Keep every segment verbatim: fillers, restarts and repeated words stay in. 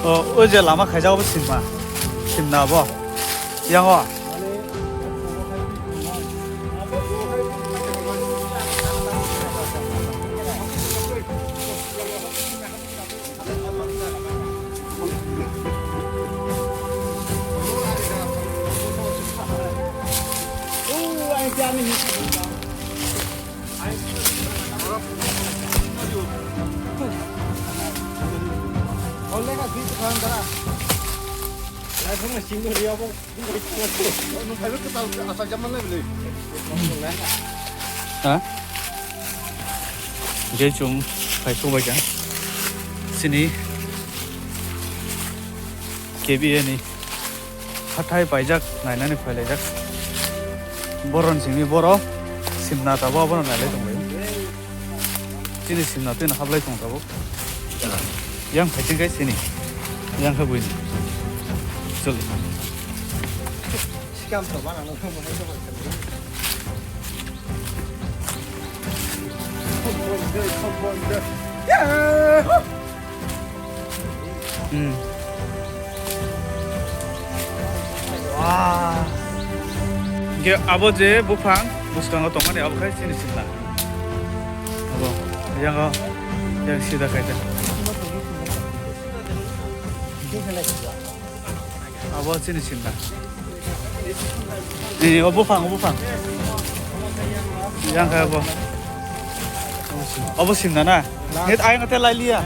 O, o je lama khaijak obo simma, simna bo. Yang o. Ha? Je chwng phai sok bai kha. Chini K B A ni hathai paijak nainani phailaijak. Boroni simi boro simna tabuk abono nailai tonglaio. Chini simna twino hablai tong tabuk. Yang phaising kai sini. Yang kha buini. Chal. Sikam to mana no mo hai to. Hmm. Wah. Hingke abo je buphang bwskango tongmani abo khai chini simna. Abo, yang o, yang sida khaida. Abo chini simna. Eh, o buphang, o buphang. Yang kha abo. Abo simna na. Net ayang te lai liya.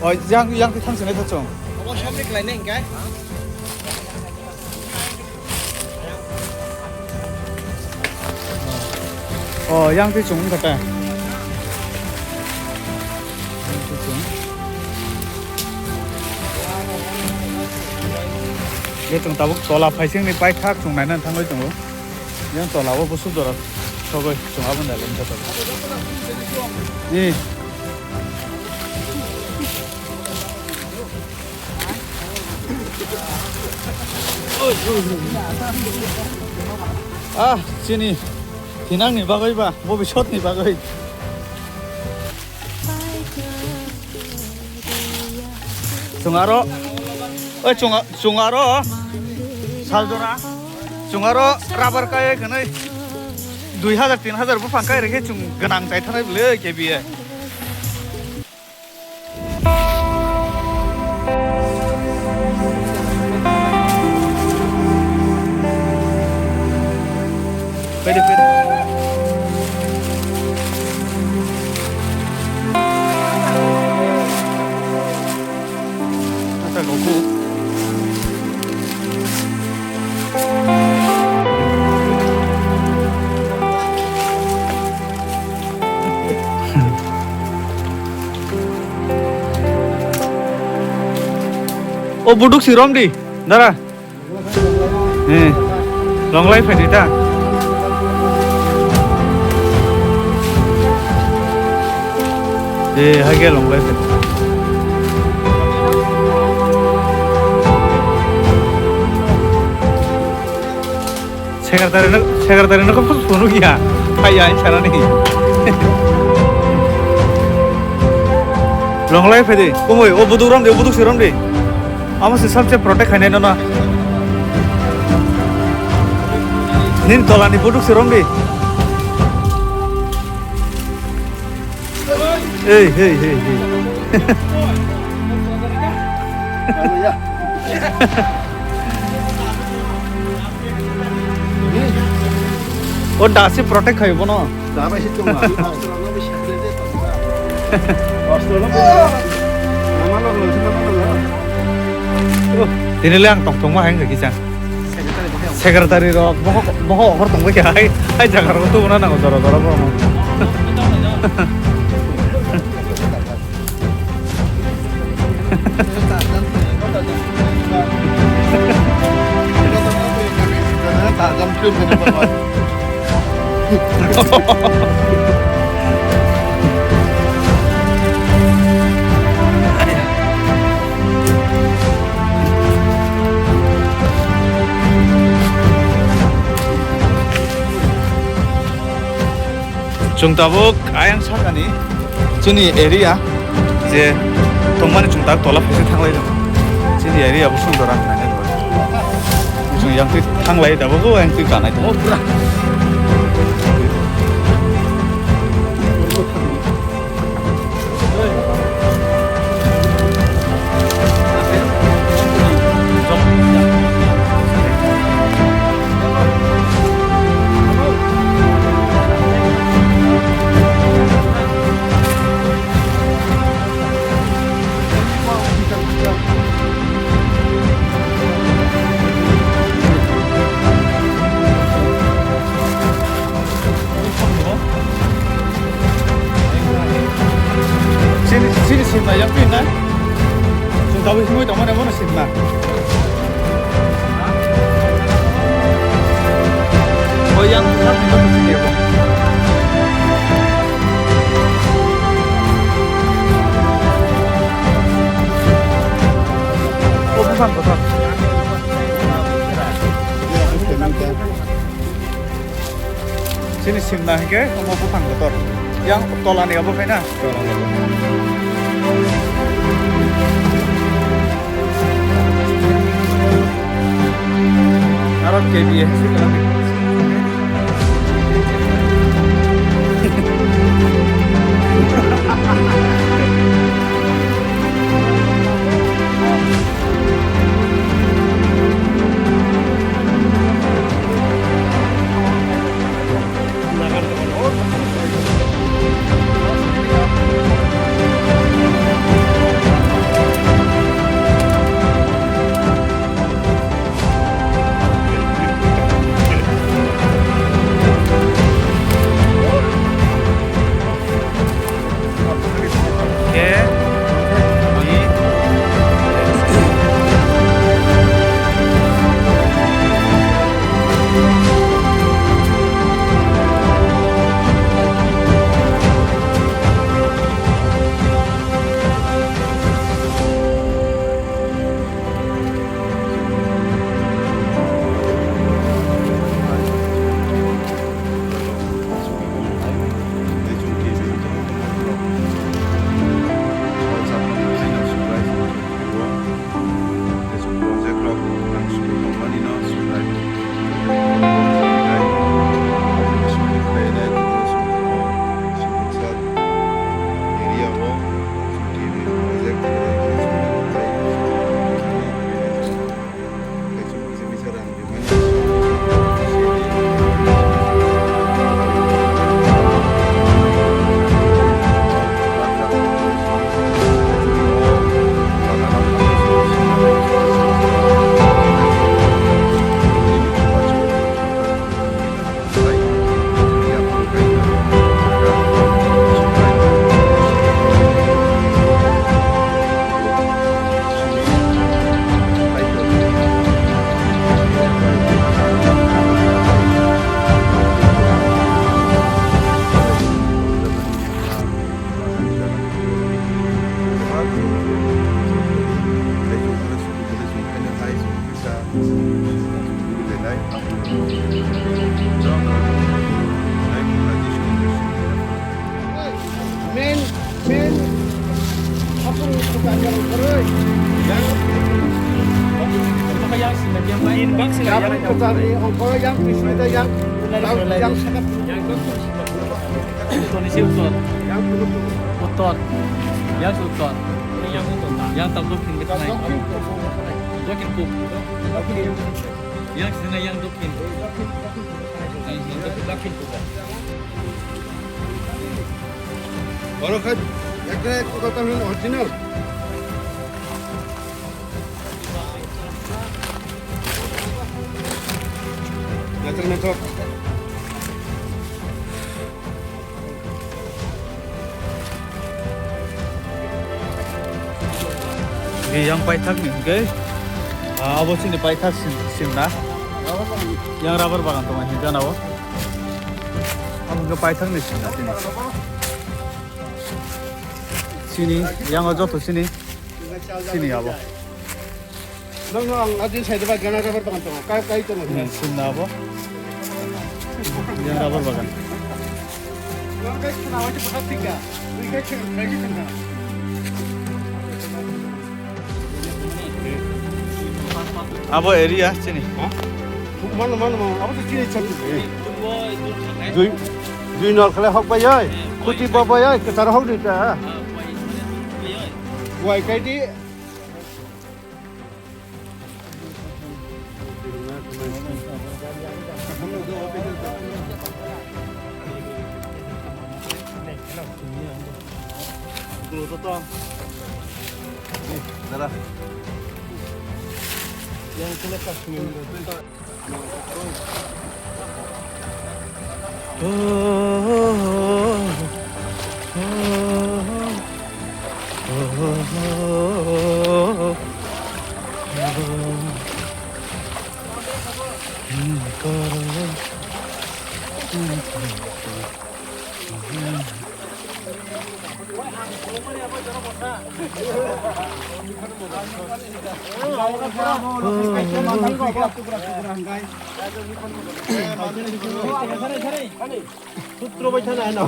O, yang, yang te thang sini thachong. Abo shop ni klai neng kai. O, yang twi chwng wngkha ta. Yang twi chwng. Je chwng tabuk tola phaisingni paithak chwng naina thangwi tongo. Yang tola o bwswk jora sogwi chwng aboni dalai wngkha tabuk. Ni. Ah, chini thinangni bagwi ba, bobisotni bagwi. Chwng aro, oi, chwng, chwng aro saljora, chwng aro rubber kai khwnwi dui hajar, tin hajar buphang kai rikhe chwng gwnang chai thanai bwle K B A. Pwede, pwede. Ata goku. O buduk si rom di, dara. Eh, long life di ta. Eh, hage long life. Secretary no, secretary no kok phone ya. Hai ya, insara ni. Long life de. Komoi, o buduk rom de, o buduk si rom de. Amo se sabse protect khainai no na. Nin tola ni buduk si rom de. Hey, hey, hey, hey. O da se protect khai bono. Da bai se chunga. Tini le ang tong tong ma hai kisa. Secretary rok, bohok, bohok hor tongbai kha, hai, hai jaga rok tubuna nango jora jora borok no. Chwng tabuk ayang sakani chini area je tongmani chwng tak tola phaisa thanglai tongo. Chini area bo sundor ang nai nai. Chwng yang twi thanglai tabuk o yang twi kanai tongo pura. Sini, sini simna yang pinna. Sini tahu semua teman yang mana simna. Oh, yang besar itu mesti dia, Bang. Oh, bukan, bukan. Sini simna hingke omo buphang kotor. Yang tolani obo khaina? Aro K B A hai swi kwlangdi. Main, main, apung kwchar yang kwrwi. Yang, yang kwchar ni ongkhorwi yang twi simi da yang, yang sakat. Yang twi simi da yang. Uttor. Yang se uttor. Yang tak dokhin ke thanai. Dokhin pub. Yang sini yang dokhin. Yang sini dokhin. Oro kha ekre kotor original. Yang paithak ni hingke, ah, abo chini paithak sin, sin na. Yang rubber bagan tong hingke na o. Abo hingke paithak ni sin na chini. Chini, yang o joto chini, chini abo. Nang no ang adi side ba gana rubber bagan tongo. Kai, kai tongo. Hmm, sinna abo. Yang rubber bagan. Nang kai khna wajib berat tiga. Ni kai khna, kai khna. Abo area chini. Ha? Mano, mano, mano. Abo to chini chatu. Dui, dui nor khala hok bai oi. Kuti ba bai oi. Ketar hok ni ta. Wai kai di. Dara. Yang kena kasih. Sutro bai thana ano.